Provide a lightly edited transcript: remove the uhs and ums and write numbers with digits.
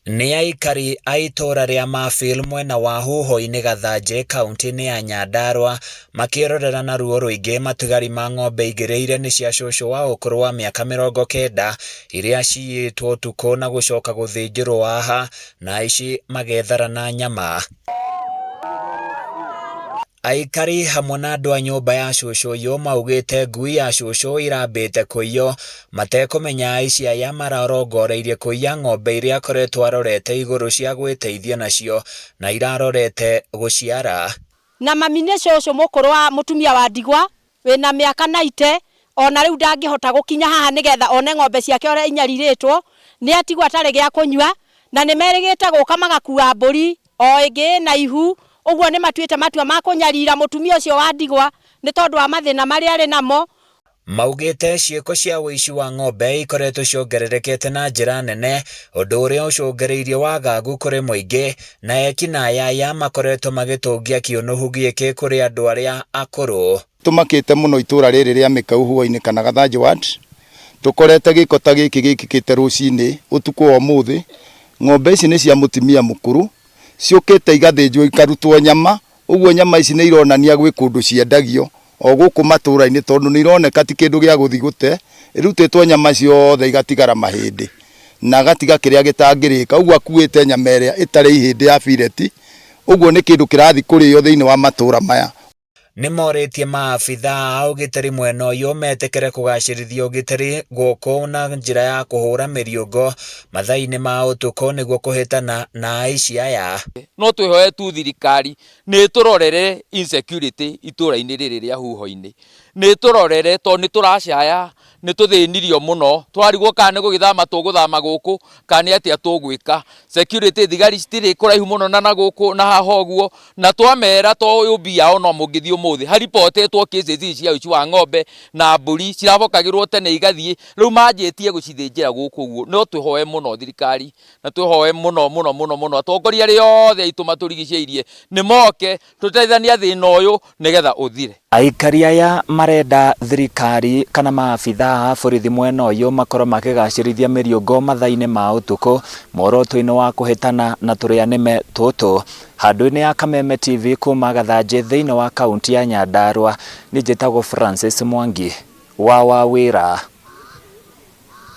Nĩ aikari a itũũra rĩa Mafeal mwena wa Huho-inĩ Gathanjĩ kauntĩ-inĩ ya Nyandarua makĩrorera na ruo rũingĩ matigari ma ng'ombe igĩrĩ iria nĩ cia cũcũ wa ũkũrũ wa mĩaka 90 iria ciyĩtwo ũtukũ na gũcoka gũthĩnjĩrwo haha na aici magethara na nyama. Aikari hamwe na andũ a nyũmba ya cũcũ ũyũ maugĩte ngui ya cũcũ irambĩte kũiywo matekũmenya aici aya mararongoreirie kũiya ng'ombe iria akoretwo arorete igũrũ cia gwĩteithia nacio na irarorete gũciara. Na mami nĩ cũcũ mũkũrũ wa mũtumia wa ndigwa wĩna mĩaka naite, ona rĩu ndangĩhota gũkinya haha nĩgetha one ng'ombe ciake ũrĩa inyarirĩtwo, nĩ atigwo atarĩ gĩa kũnyua, na nĩ merĩgĩte gũka magakua mbũri o ĩngĩ ĩna ihu, ũguo nĩ matuĩte matua ma kũnyarira mũtumia ũcio wa ndigwa nĩ tondũ wa mathĩna marĩa arĩ namo. Maugĩte ciĩko cia ũici wa ng'ombe ikoretwo ciongererekete na njĩra nene, ũndũ ũrĩa ũcũngĩrĩirie wagagu kũrĩ mũingĩ, na ekinaĩ aya makoretwo magĩtũngia kĩũnũhu gĩkĩ kũrĩ andũ arĩa akũrũ. Tũmakĩte mũno itũra rĩrĩ rĩa Mĩkau Huho-inĩ kana Gathanjĩ ward, tũkorete gĩko ta gĩkĩ gĩkĩkĩte rũcinĩ ũtukũ wa ũmũthĩ. Ng'ombe ici nĩ cia mũtumia mũkũrũ, ciũkĩte igathĩnjwo ikarutwo nyama, ũguo nyama ici nĩ ironania gwĩ kũndũ ciendagio o gũkũ matũra-inĩ tondũ nĩ ironeka ti kĩndũ gĩa gũthiĩ gũte, ĩrutĩtwo nyama ciothe igatigara mahĩndĩ na agatiga kĩrĩa gĩtangĩrĩka, ũguo akuĩte nyama ĩrĩa ĩtarĩ ihĩndĩ ya bireti, ũguo nĩ kĩndũ kĩrathiĩ kũrĩo thĩinĩ wa matũra maya. Nĩmorĩtie maabithaa a ũgitĩri mwena ũyũ metĩkĩre kũgacĩrithia ũgitĩri gũkũ na njĩra ya kũhũra mĩriũngo mathaa-inĩ ma ũtukũ nĩguo kũhĩtana na aici aya. No twĩhoe tu thirikari nĩ ĩtũrorere insecurity itũra-inĩ rĩrĩ rĩa Huho-inĩ, nĩ ĩtũrorere tondũ nĩ tũracaya, nĩ tũthĩnirio mũno, tũrarigwo kana nĩ gũgĩthama tũgũthama gũkũ kana nĩ atĩa tũgwĩka. Security thigari citirĩ kũraihu mũno na nagũkũ na haha ũguo, na twamera to ũyũ mbia o no mũngĩthiĩ ũmũthĩ, haribotĩtwo cases ici cia ũici wa ng'ombe na mbũri cirabokagĩrwo tene igathiĩ, rĩu manjĩtie gũcithĩnjĩra gũkũ ũguo. No twĩhoe mũno thirikari na twĩhoe mũno mũno mũno mũno atongoria arĩa othe aitũ matũrigicĩirie nĩ moke tũteithania thĩna ũyũ nĩgetha ũthire. Aikari aya marenda thirikari kana maabithaa a borithi mwena ũyũ makorwo makĩgacĩrithia mĩriũngo mathaa-inĩ ma ũtukũ muoroto-inĩ wa kũhĩtana na tũrĩa nĩme tũtũ. Handũ-inĩ ya Kameme TV kuma Gathanjĩ thĩinĩ wa kaunti ya Nyandarua, niĩ njĩtagwo Francis Mwangi wa Wawĩra.